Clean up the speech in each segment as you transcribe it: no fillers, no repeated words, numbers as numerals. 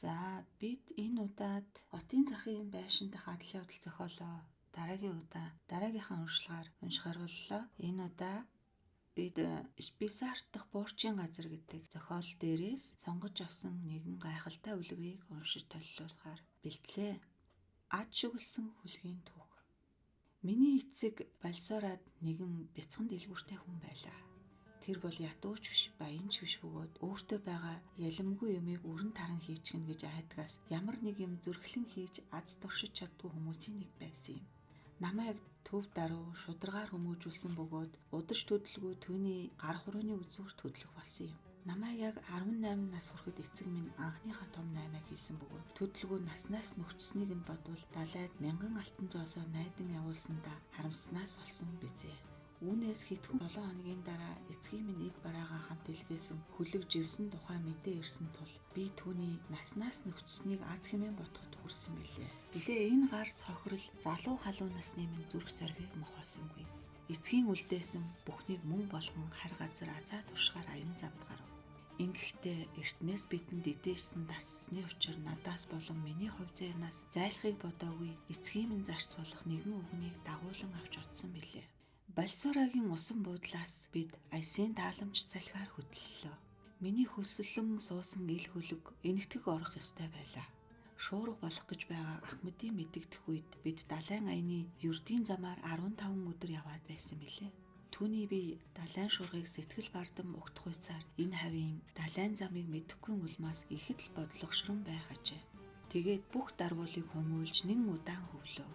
За, бид энэ удаад Хотын захын байшин дахь адал явдал зохиолоо дараагийн удаа дараагийнхаа уншлагаар уншихаар боллоо. Энэ удаа бид Шпейсарт дахь буурчийн газар гэдэг зохиол дээрээс сонгож авсан нэгэн гайхалтай үлгэрийг уншиж толилуулахаар бэлтлээ. Ад шүглэсэн хүлгийн түүх. Миний эцэг Балсорад нэгэн бяцхан дэлгүүртэй хүн байлаа. Тэр бол ядууч биш, баянч биш бөгөөд өөртөө байгаа ялимгүй юмыг өрн таран хийчихнэ гэж айдгаас ямар нэг юм зүрхлэн хийж аз туршиж чаддгүй хүмүүсийн нэг байсан юм. Намайг төв даруй шударгаар хүмүүжүүлсэн бөгөөд удаж төдөлгүй түүний гар хүрээний үзүүр хөдлөх болсон юм. Намайг яг 18 нас хүрэхэд эцэг минь анхныхаа том наймаа хийсэн бөгөөд төдөлгүй наснаас нөхцснийг нь бодвол далайд мянган алтан зоосоо найдан явуулсандаа харамснаас болсон бизээ. Үүнээс хэдхэн 7 хоногийн дараа эцгийн минь эд бараагаа хамт илгээсэн хөлөг живсэн тухай мэдээ ирсэн тул би түүний наснаас нөхцснийг аз хэмээн бодоход хүрсэн билээ. Гэлээ энэ гар цохирол залуу халуун насны минь зүрх зоригийг мохоосонгүй. Эцгийн үлдээсэн бүхнийг мөн болгон хар газар азаа туршгаар аян замд гарав. Ингэхдээ эртнээс бидэнд идээшсэн тассны учир надаас болон миний хувь зээнаас зайлахыг бодоогүй эцгийн минь зарц болох нэгэн үгнийг дагуулan авч очсон билээ. Балсорагийн усан буудлаас бид аясын тааламж салхиар хөдлөлөө. Миний хүслэн суусан ил хөлөг энэтхэг орох ёстой байлаа. Шуурга болох гэж байгаа Ахмадын мэдэгдэх үед бид далайн аяны ердийн замаар 15 өдөр яваад байсан билээ. Түүний би далайн шуургыг сэтгэл бардам угтах хуйцаар энэ хавийн далайн замыг мэдэхгүй улмаас ихэд л бодлогошрон байх ажээ. Тэгээд бүх дарвуулыг хумуулж нэн удаан хөвлөө.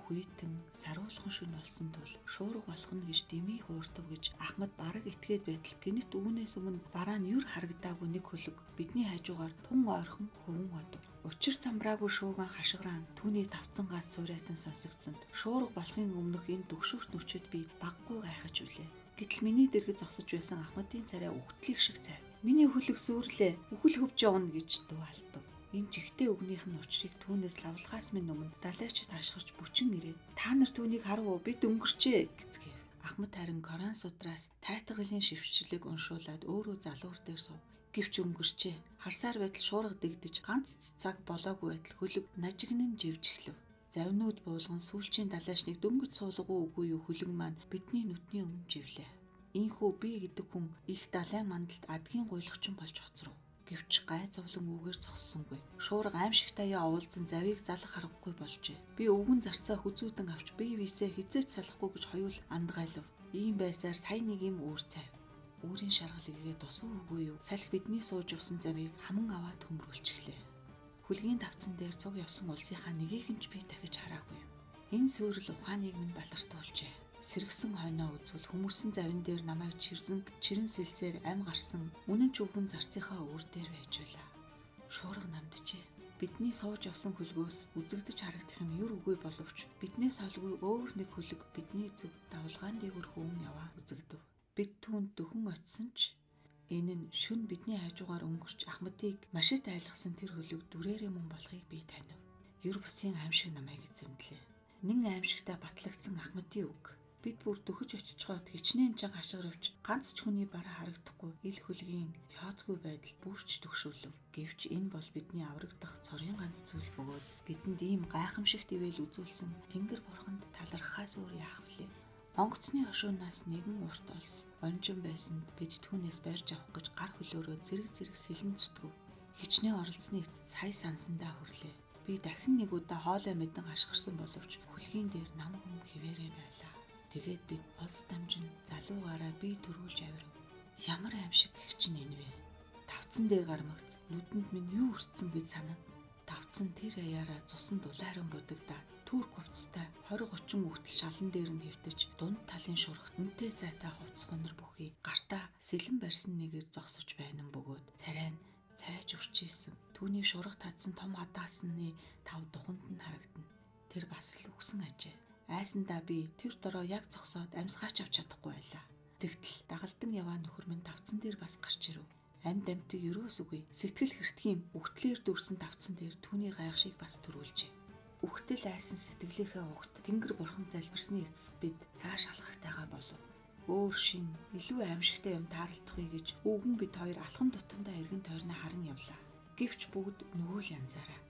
Хүйтэн саруулхан шөнө болсон тул шуурга болох нь гэж дэмий хууртав гэж Ахмад бараг итгээд байтал гэнэт үүнээс өмнө бараа нь юр харагдаагүй нэг хөлөг бидний хажуугаар тун ойрхон хөвөн одов. Учир самбраагүй шууган хашгираан түүний тавцангаас цуурайтан сонсогдсонд шуурга болохын өмнөх энэ дөгшөрт нүчэд би баггүй гайхаж үлээ. Гэтэл миний дэргэд зогсож байсан Ахмадын царай үхтлийг шиг цайв. Миний хөлөг сүрлээ. Үхэл хөвж явна гэж дуу алтав. Энэ жигтэй үгнийх нь учрыг түүнээс лавлахаас минь өмнө далайчид хашгирч бүчин ирээд та нар түүнийг харав уу, бид өнгөрчээ гэцгээв. Ахмад харин Коран судраас тайтгалын шивчлэг уншуулад өөрөө залуур дээр сув. Гэвч өнгөрчээ. Харсаар байтал шуурга дэгдэж ганц цаг болоогүй байтал хөлөг нажигнан живж эхлэв. Завнууд буулган сүүлчийн далайчныг дөнгөж суулгуу үгүй юу хөлөг маань бидний нүдний өмнө живлээ. Ийхүү би гэдэг хүн их далайн мандалд адгийн гуйлгчин болж хоцров. Гэвч гай зовлон үүгээр зогссонгүй. Шуурга аимшигтайяа оволцсон завийг залах аргагүй болжээ. Би өвгөн зарцаа хүзүүдэн авч бие биесээ хизээч салахгүй гэж хоёул андгайлав. Ийм байсаар сая нэг юм үүр цайв. Үүрийн шаргал игээ тусвуу үгүй юу? Салхи бидний сууж явсан завийг хаман аваад хөмрүүлчихлээ. Хүлгийн тавцан дээр цуг явсан улсынхаа нэгийг нь ч би дахиж хараагүй. Энэ сүрэл ухааныг минь балартуулжээ. Сэргсэн хойноо үзвэл хүмүүрсэн завин дээр намайг чирсэн чирэн сэлсээр ам гарсан үнэн ч өвгөн зарцынхаа өвөр дээр байж байлаа. Шуурга намджээ. Бидний сууж явсан хөлгөөс үзэгдэж харагдах юм юр үгүй боловч биднээс холгүй өөр нэг хөлөг бидний зүг давлгаан дээгүүр хөөн яваа үзэгдэв. Бид түүнд дөхөн очисон ч энэ нь шүн бидний хажуугаар өнгөрч Ахмадыг машит айлгасан тэр хөлөг дүрээрээ мөн болохыг би танив. Юр бусын аимшиг намайг эзэмдлээ. Нэн аимшигтай батлагдсан Ахмадын үг. Бид бүр дөхөж очичхоод хичнээн чанга хашгиравч ганц ч хүний бараа харагдахгүй ил хөлгийн хьооцгүй байдал бүрч төгшөөлөв. Гэвч энэ бол бидний аврагдах цорын ганц зүйл бөгөөд бидэнд ийм гайхамшигт ивэл үзүүлсэн Тэнгэр бурханд талархахаас өөр яах вүлээ. Онгоцны хошуунаас нэгэн урт олс онжин байсанд бид түүнээс барьж авах гэж гар хөлөөрөө зэрэг зэрэг сэлэн зүтгэв. Хичнээн оролцсны эцэст сая сансандаа хүрлээ. Би дахин нэг удаа хоолой мэдэн хашгирсан боловч хөлгийн дээр нам хүм хിവэрэ байлаа. Тэгээд бид олс дамжин залуугаараа бие төрүүлж авирав. Ямар аимшиг гэх чинь энэ вэ? Тавцан дээр гармагц нүдэнд минь юу өртсөн гэж санана. Тавцан тэр аяараа цусан дулааран будагдаад түүр хувцастай 20 30 үхтэл шалан дээр нь хэвтэж дунд талын шургт үнтэй зайтай хувцас гунар бүхий гартаа сэлэн барьсан нэгээр зогсож байна бөгөөд царай нь цайж үрчээсэн. Түүний шурга татсан том хадаасны тав духанд нь харагдана. Тэр бас л үгсэн ажээ. Айсандаа би тэр дороо яг зогсоод амьсгаач авч чадахгүй байлаа. Тэгтэл дагалдан яваа нөхөр минь тавцан дээр бас гарч ирэв. Амьд амьтыг ерөөс үгүй. Сэтгэл хэртгэм үхтлээр дүрсэн тавцан дээр түүний гайхшиг бас төрүүлжээ. Үхтэл айсан сэтгэлийнхээ угт Тэнгэр бурхан залбирсны эцэст бид цааш алхахтайгаа болов. Өөр шин илүү аимшигтай юм тааралдахгүй гэж өвгөн бид хоёр алхам тутамдаа эргэн тойрноо харан явлаа. Гэвч бүгд нөгөө л янзаараа.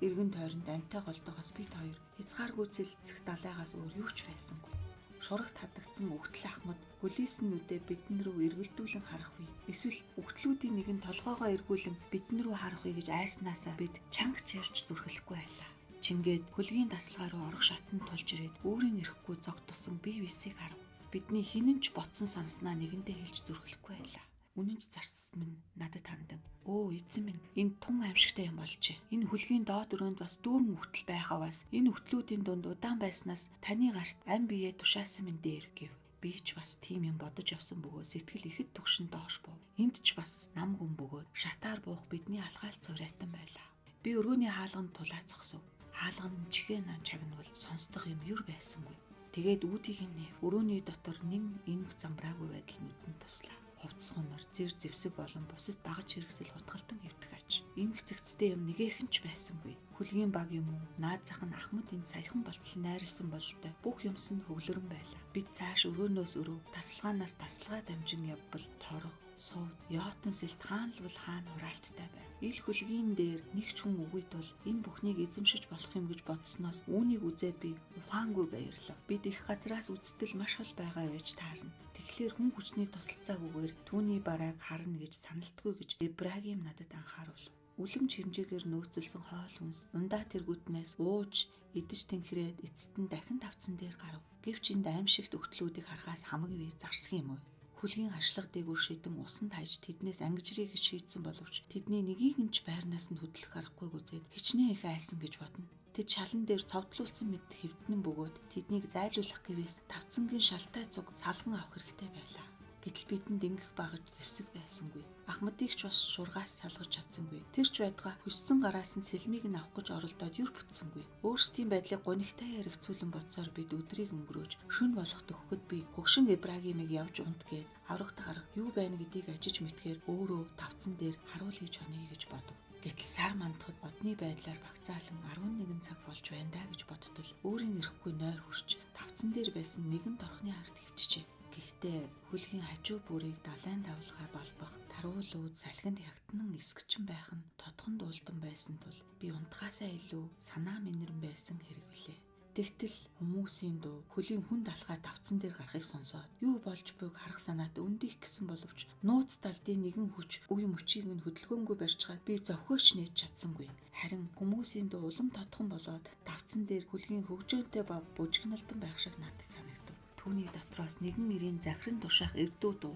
Эргэн тойронд амьтай голдоогоос бид хоёр хязгааргүй цэлцэх далайгаас өөр юу ч байсангүй. Шурагт хадагдсан үхтэл ахмад гөлийсэн нүдээ бидэн рүү эргэлдүүлэн харах үе. Эсвэл үхтлүүдийн нэг нь толгоогоо эргүүлэн бидэн рүү харах үе гэж айснаасаа бид чанга чирч зүрхлэхгүй байлаа. Чингээд хөлгийн тасалгаа руу орох шатанд тулж ирээд өөрийн эрэхгүй зог тусан бие биесийг харав. Бидний хинэн ч ботсон санснаа нэгэндээ хэлж зүрхлэхгүй байлаа. Үнэн ч зарц минь надад хандан "Өө, эзэн минь, энэ тун аимшигтай юм болжээ. Энэ хөлгийн доод өрөөнд бас дүүрэн үхтэл байхаваас энэ үхтлүүдийн дунд удаан байснаас таны гарт ам бие тушаасан минь дээр" гэв. Би ч бас тийм юм бодож явсан бөгөөд сэтгэл ихэд түгшин доош буув. Энд ч бас нам гүн бөгөөд шатаар буух бидний алгаал цорайтан байлаа. Би өрөөний хаалганд тулаа зогсов. Хаалганд чихээ нан чагнавал сонсдох юм юр байсангүй. Тэгээд үүдийг нь өрөөний дотор нэн инг замбраагүй байдал нүдэнд туслаа. Хувцас хунар, зэр зэвсэг болон бусад багаж хэрэгсэл хутгалтан хэвтэх аж. Инг цэгцтэй юм нэгэхэн ч байсангүй. Хүлгийн баг юм уу? Наад зах нь Ахмад энэ саяхан болтол найрлсан бололтой бүх юмс нь хөглөрөн байлаа. Бид цааш өрөөнөөс өрөө, тасалгаанаас тасалгаа дамжин явбал торго, сувд, йоотон сэлт хаанлбал хаан хураалттай байв. Ил хөлгийн дээр нэг ч хүн үгүй тул энэ бүхнийг эзэмшиж болох юм гэж бодсноос үүнийг үзээд би ухаангүй баярлав. Бид их газраас үзтэл маш хол байгаа байж таарна. Тэгэхээр хүн хүчний тусалцаагүйгээр түүний барааг харна гэж саналтгүй гэж Ибрагим надад анхааруул. Үлэмж хэмжээгээр нөөцлсөн хоол хүнс ундаа тэргүүтнээс ууж идэж тэнхрээд эцэст нь дахин тавцан дээр гарав. Гэвч энд аимшигт өгтлүүдийг харахаас хамаг бие зарсах юм уу? Хүлгийн хашлага дээгүүр шидэн усан таяж тэднээс ангижрыг гэж шийдсэн боловч тэдний нэгийг нь ч байрнаас нь хөдлөх аргагүйг үзээд хичнээн их айсан гэж бодно. Тэд шалан дээр цовдлуулсан мэт хэвдэнэн бөгөөд тэднийг зайлуулах гэвээс тавцангийн шалтай цуг салган авах хэрэгтэй байлаа. Гэтэл бидэнд ингэх багаж зэвсэг байсангүй. Ахмадыг ч бас шургаас салгаж чадсангүй. Тэр ч байтугай хөссөн гараас нь сэлмийг нь авах гэж оролдоод юр бүтсэнгүй. Өөрсдийн байдлыг гунигтай яригцүүлэн бодсоор бид өдрийг өнгөрөөж шөнө болох төгөхөд би хөгшин Ибрагимыг явж унт гээд аврагт гарах юу байна гэдгийг ажиж мэдхээр өөрөө тавцан дээр харуул хийж хонё гэж бодов. Гэтэл сар мандахад одны байдлаар багцаалan 11 цаг болж байна даа гэж бодтол өөрийн эрэхгүй нойр хүрч тавцан дээр байсан нэгэн торхны ард хэвтжээ. Гэхдээ хөлгийн хажуу бүрийг далайн давлгаа балбах, таруулууд салхинд хягтнан эсгчин байх нь тодхон дуулдан байсан тул би унтахаасаа илүү санаа минэрэн байсан хэрэг билээ. Тэгтэл хүмүүсийн дуу хөлийн хүнд алхаа тавцан дээр гарахыг сонсоод юу болж буйг харах санаат өндих гэсэн боловч нууц талдын нэгэн хүч үе мөчийг минь хөдөлгөөнгүй барьчгаад би зовхиоч нээж чадсангүй. Харин хүмүүсийн дуу улам тодхон болоод тавцан дээр хөлгийн хөгжөөнтэй ба бужигналдан байх шиг надад санагдав. Түүний дотроос нэгэн эрийн захиран тушаах эрдүү дуу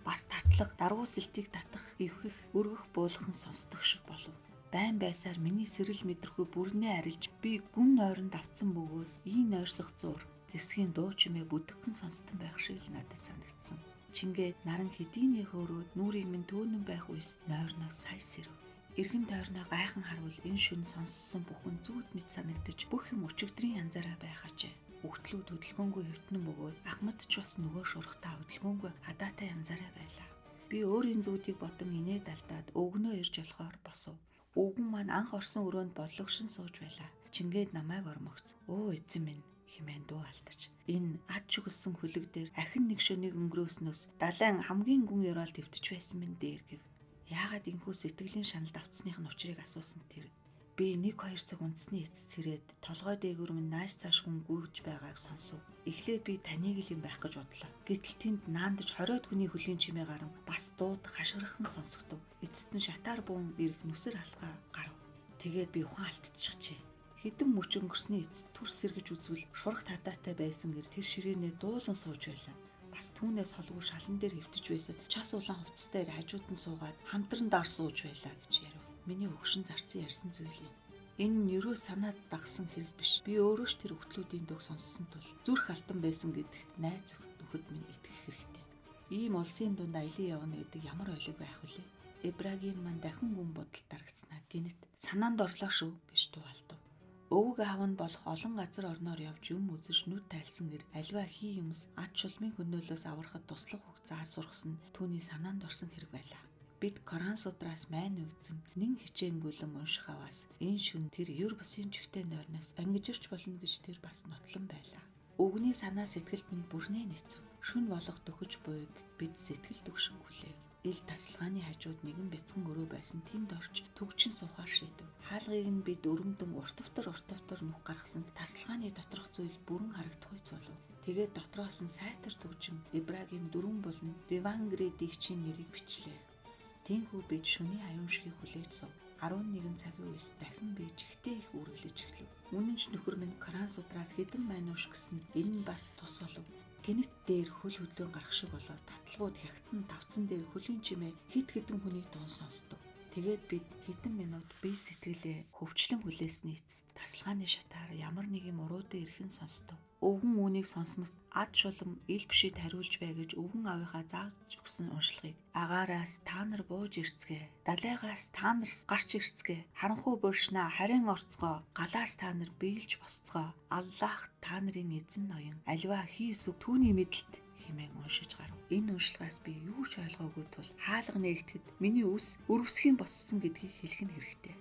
бас татлага даргуу сэлтийг татах, эвхэх, өргөх буулгах нь сонсдох шиг болов. Байн байсаар миний сэрэл мэдрэхүй бүрнээ арилж би гүн нойронд автсан бөгөөд ийн нойрсох зур зэвсгийн дуу чимээ бүдэгхэн сонсдон байх шиг л надад санагдсан. Чингээд наран хэдийний хөөрөөд нүрийг минь төөнөн байх үес нойрноос сая сэрэв. Эргэн тойрноо гайхан харвал энэ шөнө сонссон бүхэн зүуд мэт санагдаж бүх юм өчигдрийн янзаараа байхаажээ. Өгтлүүд хөдөлгөөнгүй хэвтнэн бөгөөд Ахмад ч бас нөгөө шургатаа хөдөлгөөнгүй хадаатай янзаараа байлаа. Би өөрийн зүудийг бодон инээд алдаад өвгнөө ирж болохоор босов. Өвгөн маань анх орсон өрөөнд бодлогшин сууж байлаа. Чингээд намайг ормогц. "Өө, эзэн минь" хэмээн дуу алдаж. Энэ ад чүглсэн хөлөг дээр ахин нэг шөнийг өнгөрөөснөөс далайн хамгийн гүн ёроолд хэвтэж байсан минь дээр гэв. Яагаад энхүү сэтгэлийн шаналд автсных нь учрыг асуусан тэр би 1 2 цаг унтсны эцэс сэрээд толгой дээгүүр минь нааш цааш хүн гүйж байгааг сонсов. Эхлээд би таныг л юм байх гэж бодлоо. Гэтэл тэнд наандаж 20-од хүний хөлийн чимээ гарan бас дуудах хашгирах нь сонсогдов. Эцэст нь шатаар буун эрг нүсэр алхаа гарав. Тэгээд би ухаан алдчихжээ. Хэдэн мөч өнгөрсний эцэст түр сэргэж үзвэл шурагт хадаатай байсан гэр тэр ширээнээ дуулан сууж байлаа. Бас түүнээс холгүй шалан дээр хэвтэж байсан час улаан хувцастай хажууд нь суугаад хамтран даар сууж байлаа гэж ярив. Миний өгшин зарцсан ярьсан зүйл юм. Энэ нь ерөө санаад дагсан хэрэг биш. Би өөрөө ч тэр өгтлүүдийн дөг сонссон тул зүрх алтан байсан гэдэгт найз нөхөд минь итгэх хэрэгтэй. Ийм улсын дунд аялан явна гэдэг ямар ойлог байх вүлээ? Ибрагим маань дахин гүн бодолд дарагдсанаа гинэт санаанд орлоо шүү гэж дуу алдав. Өвөг аав нь болох олон газар орноор явж юм үзэж нүд тайлсан гэр альва хий юмс ад шулмын хөнөөлөөс аврахад туслах үг зааж сургасан нь түүний санаанд орсон хэрэг байлаа. Бид Коран судраас майн үгдсэн нэн хичээнгүйлэн унших аваас энэ шүн тэр ер бусын чигтээ нойрноос ангижирч болно гэж тэр бас нотлон байлаа. Өвгний санаа сэтгэлд минь бүрнээ нэцв. Шүн болох дөхөж буйг бид сэтгэл түгшин хүлээв. Ил тасалгааны хажууд нэгэн бяцхан өрөө байсан тэнд орж түгжин суухаар шийдэв. Хаалгыг нь бид өрөмдөн уртавтар нүх гаргасан тасалгааны доторх зүйл бүрэн харагдахгүй цулав. Тэгээд дотроос нь сайтар түгжин Ибрагим дөрвөн болон Вивангри дэгчийн нэрийг бичлээ. Тийнхүү бид шөнийн аюумшгийг хүлээж сув. 11 цагийн үед дахин би жигтэй их үргэлж эхлэв. Үнэн ч нөхөр минь Коран судраас хэдэн мануш гэсэн энэ нь бас тус болов. Гинэт дээр хөл хөдлөн гарах шиг болоод таталгууд хягтан тавцан дээр хөлийн чимээ хит хитэн хүний дуун сонсдог. Тэгээд бид хэдэн минут бие сэтгэлээ хөвчлэн хүлээсний эцэст тасалгааны шатаар ямар нэг юм уруудан ирэхэн сонсдов. Өвгөн үүнийг сонсмоц ад шулам ил бишид хариулж бай гэж өвгөн аавынхаа зааж өгсөн уншлагыг агаараас та нар бууж ирцгээ, далайгаас та нар гарч ирцгээ, харанхуй буушнаа харин орцгоо, галаас та нар биелж босцгоо, Аллах та нарын эзэн ноён аливаа хийс үг түүний мэдлэлт хэмээн уншиж гарав. Энэ уншлагаас би юу ч ойлгоогүй тул хаалга нээгдэхэд миний үс өрөвсхийн боссон гэдгийг хэлэх нь хэрэгтэй.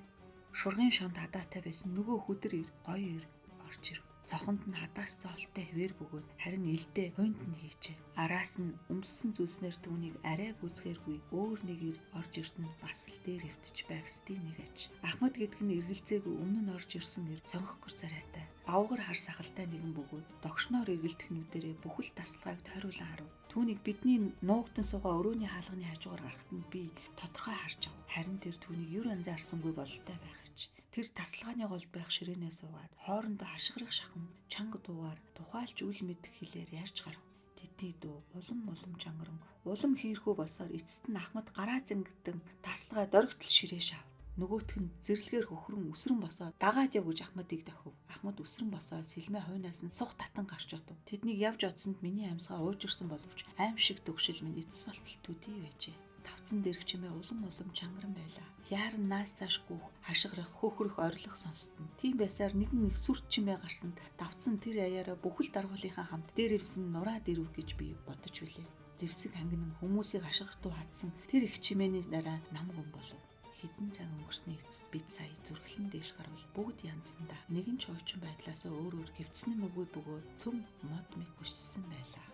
Шургын шонд хадаатай байсан нөгөө хүдэр ир гоё ир орж ирэв. Цохонд нь хадаас зоолтой хിവэр бөгөөд харин илдээ хуйнд нь хийжээ. Араас нь өмссөн зүйлснээр түүнийг арай гүйцэхэргүй өөр нэг ир орж ирсэн нь бас л дээр эвдэж байгсдын нэг аж. Ахмад гэдэг нь эргэлзээгүй өмнө нь орж ирсэн ир сонгох гэр царайтай. Бавгар хар сахалтай нэгэн бөгөөд догшноор эргэлдэх нүдэрээ бүхэл тасалгааг тойруулан харав. Түүнийг бидний нуугдан суугаа өрөөний хаалганы хажуугаар гарахад нь би тодорхой харж ав. Харин тэр түүнийг юр анзаарсангүй бололтой байх аж. Тэр тасалгааны голд байх ширээнээ суугаад хоорондоо хашгирах шахам чанга дуугаар тухайлч үл мэдэх хэлээр ярьж гарав. Тэдний дуу улам улам чангаран улам хийрхүү болсоор эцэст нь Ахмад гараа зингдэн тасалгаа дөргитл ширээ шав. Нөгөөх нь зэрлэгээр хөхрөн өсрөн босоод дагаад яв гэж Ахмадыг дохив. Ахмад өсрөн босоод сэлмээ хойноос нь сух татан гарч одов. Тэднийг явж одсонд миний амьсгаа уужирсан боловч аим шиг төгшил минь эцэс болтол төдий байжээ. Тавцан дээрх чимээ улам улам чангаран байлаа. Яаран наас цааш гүөх, хашгирах, хөхрөх, орилох сонстно. Тийм байсаар нэгэн их сүрт чимээ гарсанд давцсан тэр аяараа бүхэл даргуулынхаа хамт дээр ивсэн нураад ирэв гэж би бодож билээ. Зэвсэг хангинан хүмүүсийг хашгиртуу хатсан тэр их чимээний дараа нам гүн болов. Хэдэн цаг өнгөрсний эцэст бид сая зүрхлэн дээш гарвал бүгд янзандаа нэгэн ч хуучин байдлаасаа өөр өөр хэвцсэн мөгөө бөгөөд цөм мод мэт өссөн байлаа.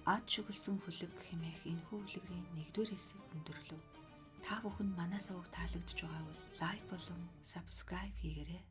Ад шүглсэн хүлэг хэмээх энэхүү үлгэрийн нэгдүгээр хэсэг өндөрлөв. Та бүхэнд манай суваг таалагдж байгаа бол лайк болон subscribe хийгээрэй.